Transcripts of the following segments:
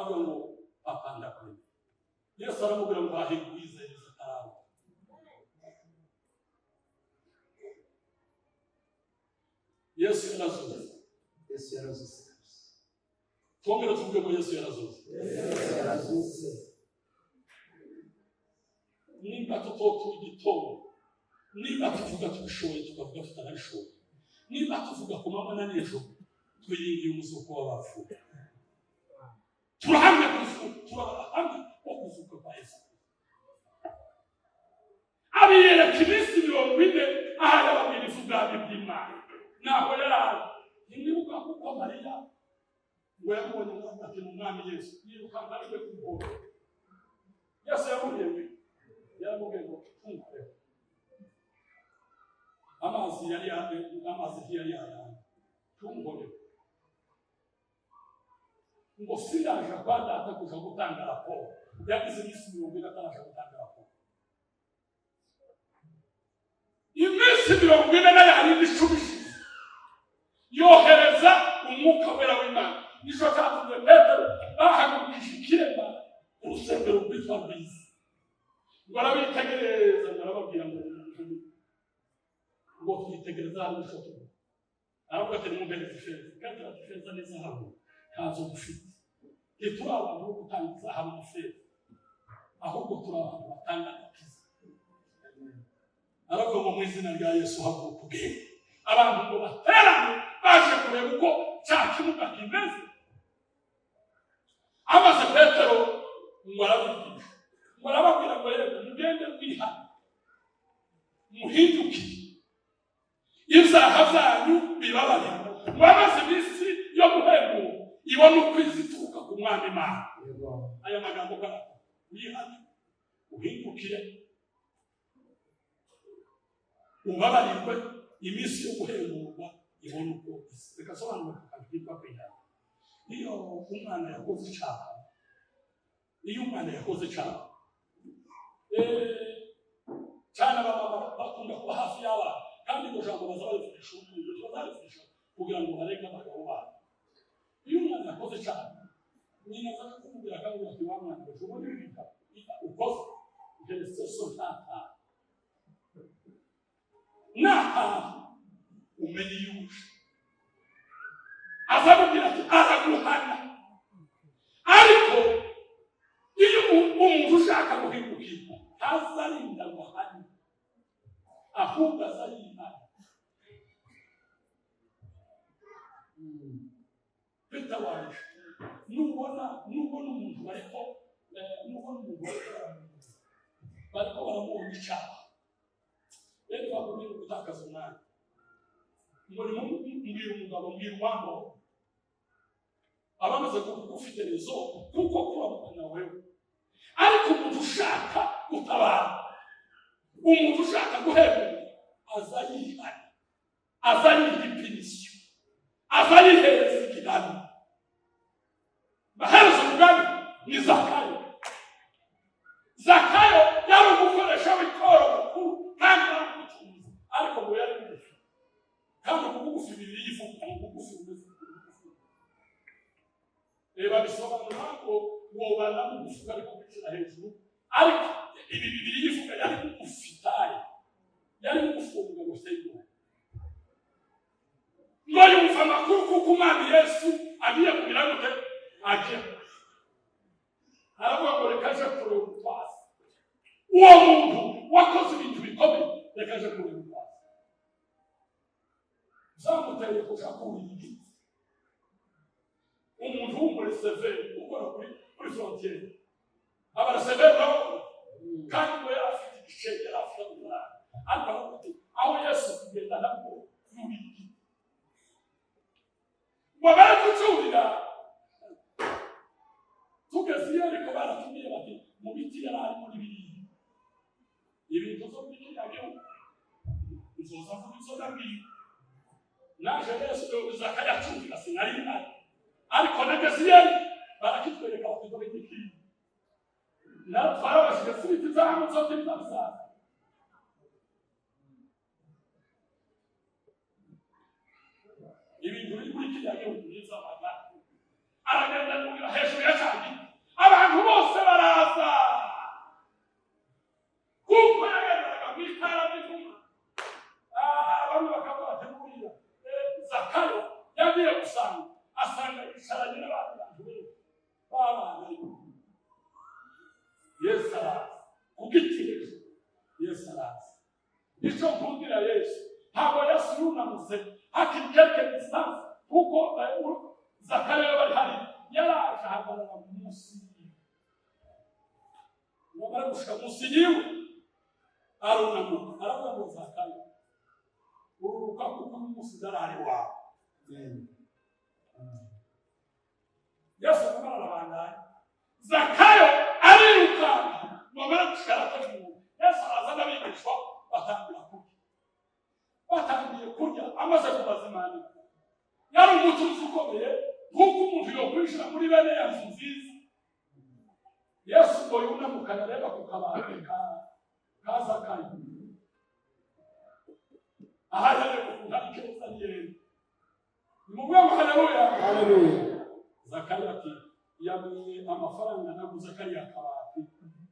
Aravuga ngo papa ndakwemeye. Yesu aramubwira ngo hahirwa uwizereza atarabona. Yesu yarazutse. Yesu yarazutse. Twongere tuvuge ngo Yesu yarazutse. Yesu yarazutse. Nimba tutotura igitondo, niba tuvuga tubishoboye, tukavuga tutanabishoboye, niba tuvuga ku manywa na nijoro, twiringiye umuzuko w'abapfuye. Turahamya kuzuka, turahamya ko kuzuka kwa Yesu. Abiyereka iminsi 40 aho yababwiriza ubwami bw'Imana. Naho yari ari, ntimwibuka kuko Mariya ngo yamubonye ngo ati ni Umwami Yesu, yirukanka ari we kumuhobera. Yesu yamubwiye ngo, yaramubwiye ngo ntunkoreho. Amazi yari amazi ntiyari yayanga, ntunkoreho. Ngo siraje kwa data kuja gutanga raporo. Yagize iminsi 40 ataraja gutanga raporo. Iminsi 40 nayo hari 10 ishize, yohereza umwuka wera w'Imana. Nico cyatumye Petero bahagurukije ikirema urusengero rwitwa Rwiza, ngo arabitegereza, ngo arababwira ngo ngo twitegereza hano nico tuvuga. Aravuga ati nimumpereze ifeza. Petero ati ifeza n'izahabu ntazo dufite, ntituri abantu bo gutanga izahabu n'ifeza, ahubwo turi abantu batanga agakiza. Aravuga ngo mu izina rya Yesu haguruka ugende. Abantu ngo baterane baje kureba uko cya kimuga kimeze. Amaze Petero ngo arabigisha, ngo arababwira ngo yego mugende mwihane, muhindukire, ibyaha byanyu bibabarire, ngo amaze iminsi yo guhembura ibone uko izituruka ku Mwami Imana. Aya magambo karata, wihane, uhindukire, ubabarirwe, iminsi yo guhemburwa ibone uko isa. Reka sobanura ku kantu kitwa kwihana. Iyo umwana yakoze icyaha, iyo umwana yakoze icyaha, cyane abamama bakunda kuba hafi y'abana, kandi iryo jambo baza barivugisha urukundo, bazarivugisha kugira ngo barenge abagabo babo. Iyo umwana yakoze icyaha, nyina aza kumubwira akamubwira ati wa mwana we, ubona ibi bintu ukoze, uheretse so ntataha. Nataha umenye iyo uje. Azamubwira ati araguhana. Ariko iyo umuntu ushaka guhindukira ntazarinda ngo ahane, ahubwo azayihana. Peter waje, nubona umuntu bariko nubona umuntu bariko baramuha icyaha, rero bakubwira gutakaza umwanya. Ngo mbwira umugabo, mbwira uwambo abamaze kugufite rezo kuko kuramukana wewe. Ariko umuntu ushaka gutabara, umuntu ushaka guhembura, aza yihana, aza yiha ipinisiyo, aza yihereza igihano. Bahereza umugambi ni Zakayo. Zakayo yari umukoresha w'ikoro mukuru kandi yari umutunzi, ariko ngo yari mugufi. Kandi ubugufi Bibiliya ivuga ni ubugufi bumeze nk'ubugufi. Reba bisobanura ngo wobana mugufi ariko kwishyira hejuru, ariko ibi Bibiliya ivuga yari mugufi taye, yari mugufi uwo mugabo Seymour. Ngo yumva amakuru kuko Umwami Yesu agiye kugira gute, agiye aravuga ngo reka aje kureba utwasi. Uwo muntu wakoze ibintu bikomeye, reka aje kureba utwasi. Zamuteye kuja kurira igiti. Umuntu w'umureseveri ukora kuri frontiere, abareseveri nabo kandi ngo yari afite igice, yari afite amafaranga, ariko aravuga ati aho Yesu kugenda nabwo yurira igiti. Ngo barakucurira, tugeze iyo, ariko baratubwiye bati mu biti yari arimo n'ibiriya ibintu zo muri kiriya gihugu. Nzoza mvuga izo nabwiwe. Naje Yesu Zakayo acurira, sinari mpari, ariko nageze iyo ari barakitwereka bati dore igiti. Natwarabashije si ibiti zahamu zo bizabisaza. Ibintu biri muri kiriya gihugu n'inzamaga. Aragenda yurira hejuru ya cya giti. Ahagarara munsi yiwe. Ngo amare gushika munsi yiwe, arunamuka, aravuga ngo: "Zakayo, ururuka, kuko uyu munsi ndarari wawe." Amen. Yesu arimo arabandanya. Zakayo arirukanka ngo amare gushika, arategura. Yesu araza n'abigishwa, batangira kurya. Batangiye kurya, amaze kubazimanira, yari umutunzi ukomeye, nk'uko umuntu yokwinjira muri bene ya nzu nziza. Yesu ngo yunamuka, areba ku kabati ka Zakayo, aha yareba ukuntu ari keza, yera. Ni ngo haleluya! Haleluya. Zakayo ati: "Yamenye amafaranga naguze kariya kabati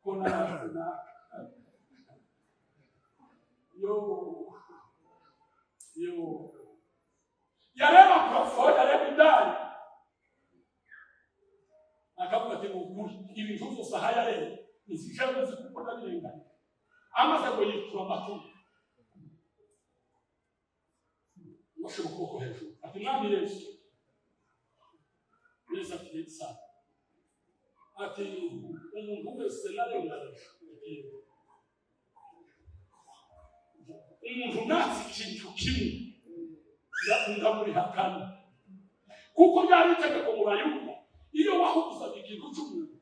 ko narazi naka." Yo yo, yareba plafond, yareba indani, akavuga ati: "Ni ukuri, ibintu byose aha yareba nzije nzi kuko ndabirenganya." Amaze ngo yitura amaturo, washyira ukuboko hejuru, ati: "Mwami Yesu." Yesu ati: "Sa," ati, "umuntu wese narenganije, yego, umuntu natse ikintu kimwe, ndamurihakana," kuko ryari itegeko mu Bayuda. Iyo wahuzaga ikintu cy'umuntu,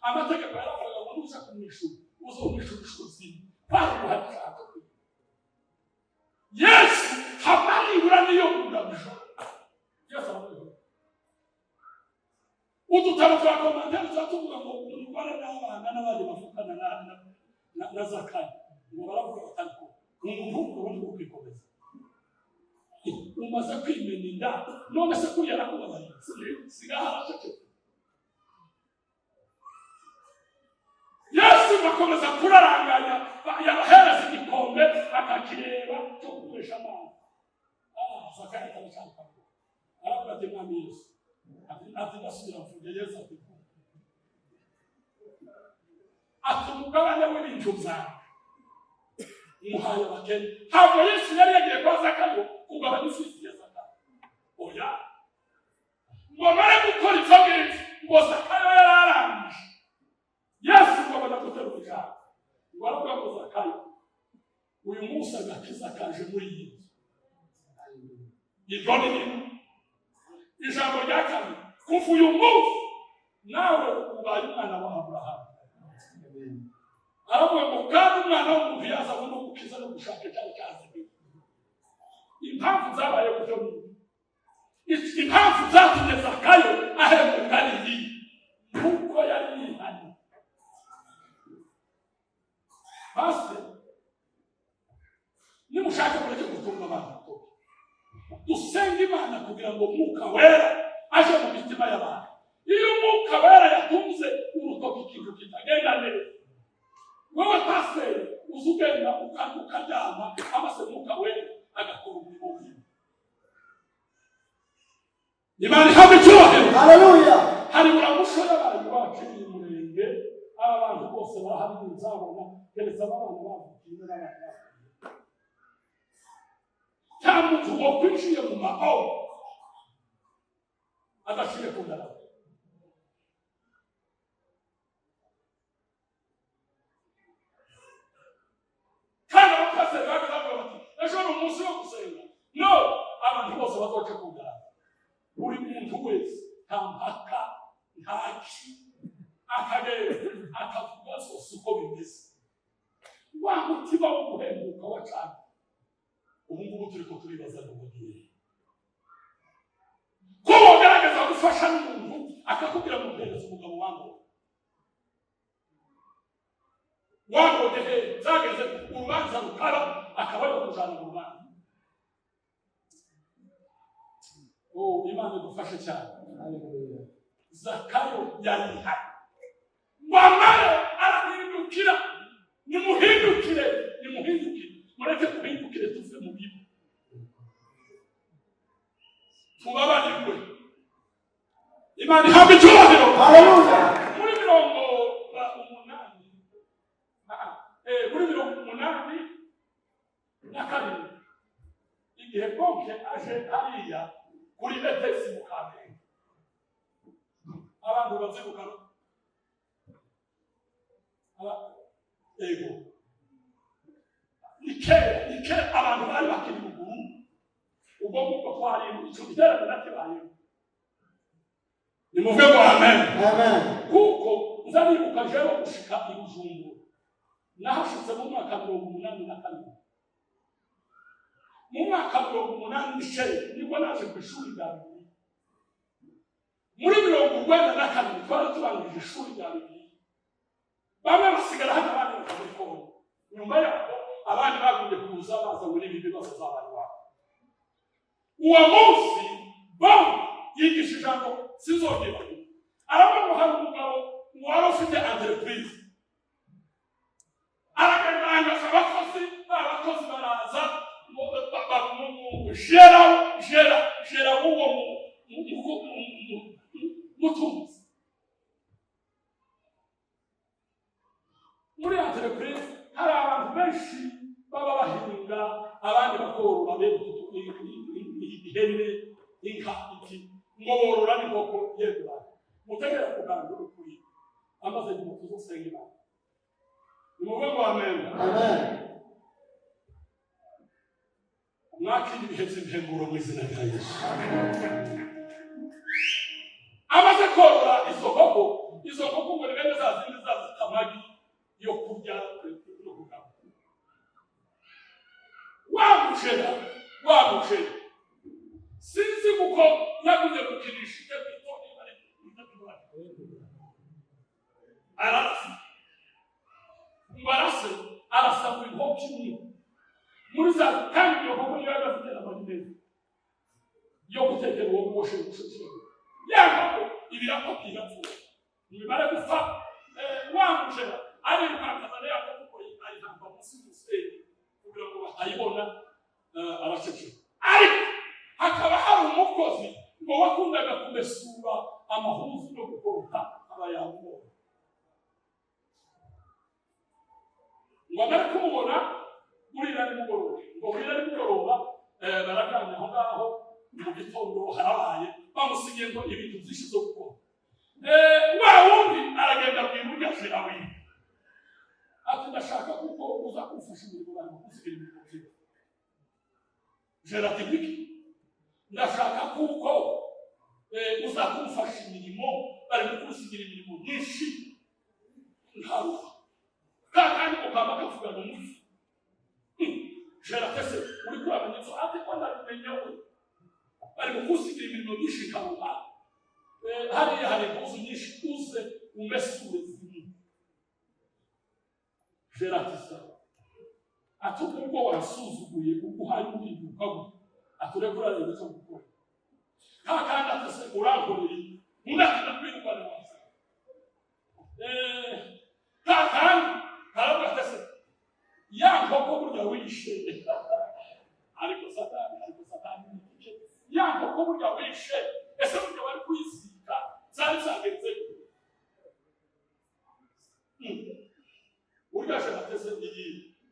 amategeko yaravugaga ngo nuza kumwishyura, uzomwishyura inshuro zimwe. Kwari guhashaka Yesu hama nibura niyo kugabisha. Yesu aravuga, udutabo twa commentaires tuba tuvuga ngo umugore n'abana n'abandi bavukana na Zakayo ngo baravuga batari ko umuntu w'umugabo ni ukwikomeza, umaze kwimena inda, none se kuriya arakubabariye, sigaho araceceka. Yesu bakomeza kuraranganya, yabahereza igikombe akakireba cyo kunywesha amazi. Ah, Zakayo atabishaka, aravuga ati: "Mwami Yesu," ati, "ndasubira mvuge." Yesu ati: "Vuga." Ati: "Umugabane w'ibintu byawe muhaye abakene." Ntabwo Yesu yari yagiye kwa Zakayo kugabanya ifisi ya Zakayo, oya. Ngo amare gukora ibyo ngibyo, ngo Zakayo yari arangije, Yesu ngo abona guterura ijambo, ngo aravuga ngo: "Zakayo, uyu munsi agakiza kaje muri iyi nzu." Iryo ni rimwe. Ijambo rya kabiri: kuva uyu munsi nawe ubaye umwana wa Aburahamu. Amen. Aravuga ngo kandi umwana w'umuntu yazanywe no gukiza no gushaka icyari cyazimiye. Impamvu zabaye gutyo ni impamvu zatumye Zakayo ahembuka ni iyi, kuko yari yihanye. Pasiteri, nimushaka mureke gutunga abantu urutoki, dusenge Imana kugira ngo Umwuka Wera aje mu mitima y'abantu. Iyo Umwuka Wera yatunze urutoki ikintu kitagenda neza, wowe pasiteri uza ugenda ukaryama, amaze Umwuka Wera agakora umurimo wiwe. Imana ihabwa icyubahiro. Haleluya. Hari buramusho y'abantu bacu iyi murenge, aba bantu bose barahari, nzabona keretse aba bana bavukiye n'abana bavukiye. Nta muntu wakwinjiye mu mahoro adashiye ku ndaro. Kandi abapasiteri baje bavuga bati: "Ejo ni umunsi wo gusenga, no abantu bose bazoce ku ndaro, buri muntu wese, nta mpaka, ntaki," akagenda akavuga zose uko bimeze. Wa mutima wo guhembuka wacana, ubu ngubu turi ko turibaza ngo bugiye ko wogerageza gufasha n'umuntu, akakubwira ngo: "Mpereza umugabo wangu wabonye he zageze." Urubanza rukaba, akaba ariwe kujana mu rubanza. Oh, Imana idufashe cyane. Haleluya. Zakayo yarihari, wamare arahindukira. Nimuhindukire, nimuhindukire, mureke duhindukire, tuve mu bibi, tubabarirwe. Imana ihabwa icyubahiro. Haleluya. Muri 80, muri 87, igihe Bonke aje hariya kuri ETS mu Kamenge. Abantu bazibuka ego ni kera, ni kera abantu bari bakiri ruguru. Ubwo ngubwo twari icyo giterane nakibayemo. Nimuvuge ngo amen. Amen. Kuko nza nibuka jewe gushika i Bujumbura, nahashitse mu mwaka 82. Mu mwaka 89 nibwo naje ku ishuri rya Bibiliya. Muri 92 twari turangije ishuri rya Bibiliya, bamwe basigara hano, abandi baja muri Kongo. Nyuma yaho abandi bagumye kuza bazanywe n'ibi bibazo zabaye iwabo. Uwo munsi bom yigisha ijambo sinzongera, aravuga ngo hari umugabo wari ufite entreprise, aragenda angaza abakozi. Abakozi baraza, gérant gérant gérant w'uwo mutunzi muri entreprise. Hari abantu benshi baba bahinga, abandi bakorora bene ihene, inka, iki, ngo borora n'inkoko. Yego bantu mutegera kugandura ukuri amaze nyuma tuzosenga Imana. Nimuvuge ngo amen. Amen. Mwakira ibihe by'impemburo mu izina rya Yesu. Amaze korora izo nkoko, izo nkoko ngo ni bene za zindi zazita amagi yo kurya no kugaba. Wa mucera, wa mucera, sinzi kuko yaguze gukinisha icyo bito niba ari ararasa, ngo arase, arasa inkoko imwe muri za, kandi iyo nkoko niyo yari afite amagi meza yo gutekera uwo mwoshe. Ya nkoko ibirapfa, irapfuye. Nibimara gupfa, wa mucera arirukanka azana ya nkoko, ayihamba munsi y'umusenyi kugira ngo batayibona. Araceceka. Ariko hakaba hari umukozi ngo wakundaga kumesura amahuzu no gukoropa, aba yamubonye. Ngo amare kumubona burira nimugoroba, ngo burira nimugoroba, baraganira aho ngaho. Mu gitondo harabaye, bamusigiye ngo ibintu byinshi byo gukora. Wa wundi aragenda abwira urya gérant wiwe ati: "Ndashaka kuko uza kumfasha imirimo, barimo kunsigira imirimo byinshi." Gérant ati: "Biki?" "Ndashaka kuko uza kumfasha imirimo, barimo kunsigira imirimo myinshi nkaruha." Ka kandi ukaba kavugana umutwe. Gérant ati: "Ese uri kuramenya inzu?" Ati: "Ko ndabimenya we, barimo kunsigira imirimo myinshi nkaruha. Hariya hari impuzu nyinshi, uze umesure zimwe." Gérant ati: "Sawa." Ati: "Ubwo wasuzuguye uguhaye uhinduka gutya?" Ati: "Ureke urareba icyo gukora." Ka kandi ati: "Se urankorera iki?" Undi ati: "Ndakwirukana wasa." Ka kandi karavuga ati: "Se ya nkoko burya wishe?" Ariko Satani, ariko Satani ni igice. "Ya nkoko burya wishe, ese burya wari kuyisiga zari zagenze?" Burya ateze iyi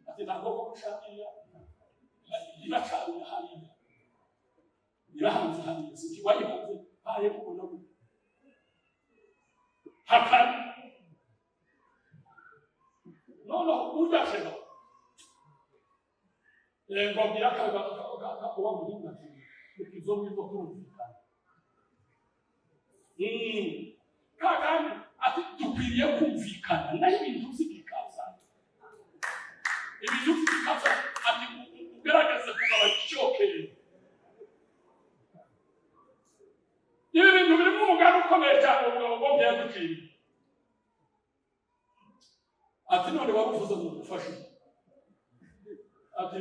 ati: "Nta nkoko gushakira iracariye hariya, irahanze hariya, sinzi wayihanze haye kubona gute hakari." Noneho urya gérant ngo abwira uwa muhungu ati: "Reka izo ngizo turumvikana." Ka kandi ati: "Dukwiriye kumvikana, naho ibintu by'igikaza, ibintu by'igikaza." Ati: "Ugerageze kugabanya icyokere." Ibi bintu birimo umugani ukomeye cyane umugabo ngo yaduciriye. Ati: "None waba uvuze ngo ngufashe?" Ati: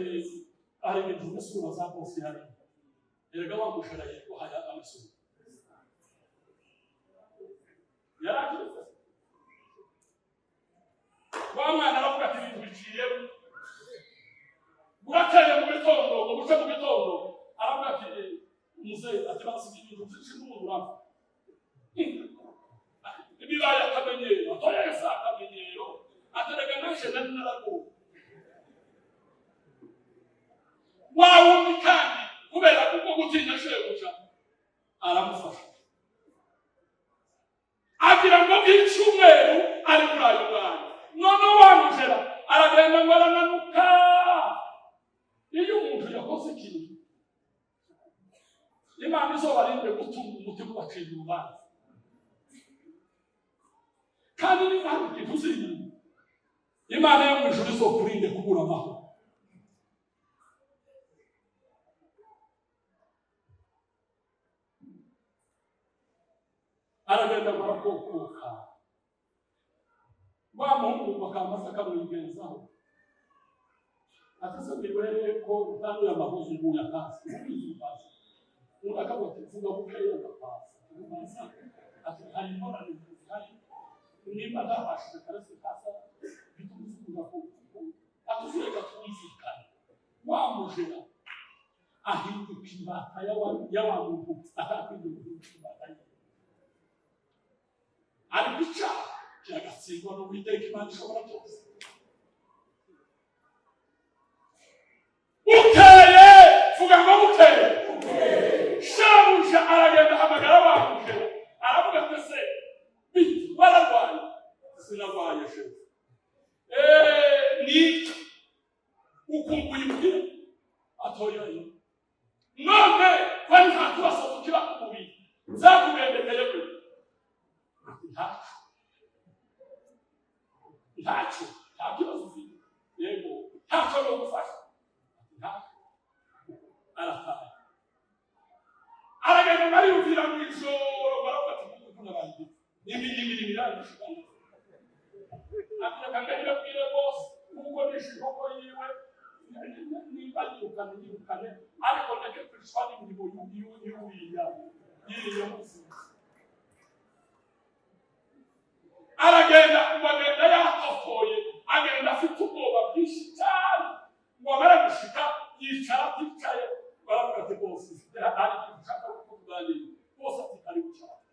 "Hari ibintu mesura za bose hariya. Erega wamushara yiguhaya amasura yarakiretse." Wa mwana aravuga ati: "Ibintu biciyemo." Burakeye mu gitondo, ngo buce mu gitondo, aravuga ati: "Muzehe," ati, "basiga ibintu byinshi n'umuntu urapfa." Bibaye akamenyero. Atoya si akamenyero. Aterega naje nari naraguwe. Wa wundi kandi kubera kuko gutinya shebuja aramufasha. Agira ngo bw'icyumweru ari muri ayo mwanya. Noneho wamujera aragenda ngo arananuka. Iyo umuntu yakoze ikintu, Imana izobarinde gutunga umutima ubacira urubanza. Kandi niba hari ikintu uzirinda, Imana yo mu ijuru izokurinde kubura amahoro. Aragenda ngo arakokoka, wa muhungu bakamasa akamwigenzaho, ati: "Se niwe ko utanduye amahuzu, nguye akasi ubizi upasi?" Undi akavuga ati: "Vuga bukeya, ndapasi." Upasi ati: "Hari ingorane zihari, nimba ntabashije karese kasa bituma uvuga ko." Ati: "Reka twumvikane." Wa mujera ahinduka imbata ya wa muntu atakwiriye guhinduka imbata ye. Ariko icyaha kiragatsindwa n'Uwiteka Imana ishobora byose. Bukeye, vuga ngo bukeye, shebuja aragenda ahamagara wa mujera, aravuga ati: "Se biti wararwaye?" "Sinarwaye, shefu." Ni ukumbuye imuhira?" "Atoyayo." "None ko ari nta kibazo tukiba ku mubiri, zakugendekeye gute?" "Ntacyo, ntacyo." "Nta kibazo ufite?" "Yego." "Ntacyo no gufasha?" "Ntacyo." Arataha, aragenda ariyumvira mu ijoro, baravuga ati: "Kuko n'abandi imirimo irangije." Ati: "Reka ngahira bwire bose kuko nishe inkoko yiwe, nimba yirukane yirukane, ariko ndeke kwicwa n'imirimo y'uriya yiriya munsi." Aragenda ngo agenda yatotoye, agenda afite ubwoba bwinshi cyane. Ngo amara gushika, yicara aticaye, baravuga ati: "Bose, hari ikintu ushaka ko tuganira." Bose ati: "Karibu cyane."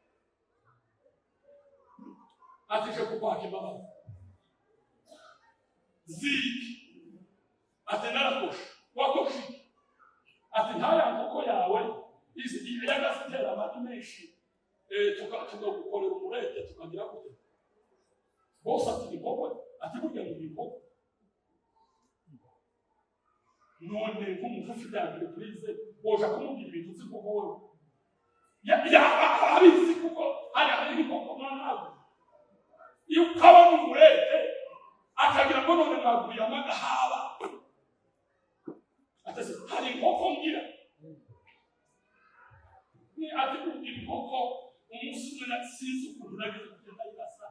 Ati: "Je kukwaka imbabazi." "Ziki?" Ati: "Narakoshe." "Wakoshe iki?" Ati: "Ntaya nkoko yawe yagazitera amagi menshi, tukagukorera umurete, tukagira gute." Bose ati: "Inkoko?" Ati: "Burya ngo inkoko none nk'umuntu ufite entreprise woja kumubwira ibintu uzi kuko wowe abizi kuko hari hariho inkoko mwahawe, iyo ukabona umurete akagira ngo none mwaguriye amagahaba." Ati: "Se, hari inkoko ngira ni?" Ati: "Ubwira inkoko umunsi umwe sinzi ukuntu nagize kugenda ndayirasa."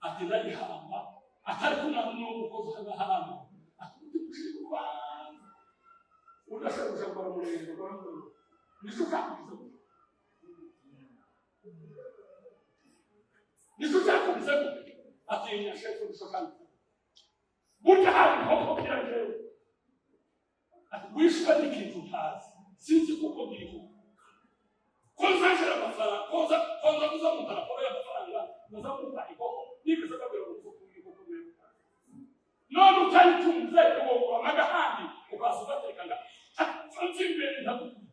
Ati: "Ndayihamba." Atari kumwe n'umukozi agahamba. Ati: "Umutima ucira urubanza." Udashoboje ngo baramurenge, baramurenge. Nicyo cyakugize gutya, nicyo cyakugize gutya. Atinya shefu, nicyo cyakugize burya hari inkoko ngira jewe. Ati: "Wishwe n'ikintu ntazi, sinzi kuko biriho ko nzashira amafaranga, ko nza kuza mu raporo y'amafaranga, muza mumpa inkoko, nigeze babwira ngo muzo kumpa inkoko wewe, none utayitunze wogura amagahandi ukaza ugateka nga nzi imbere ndagukubita."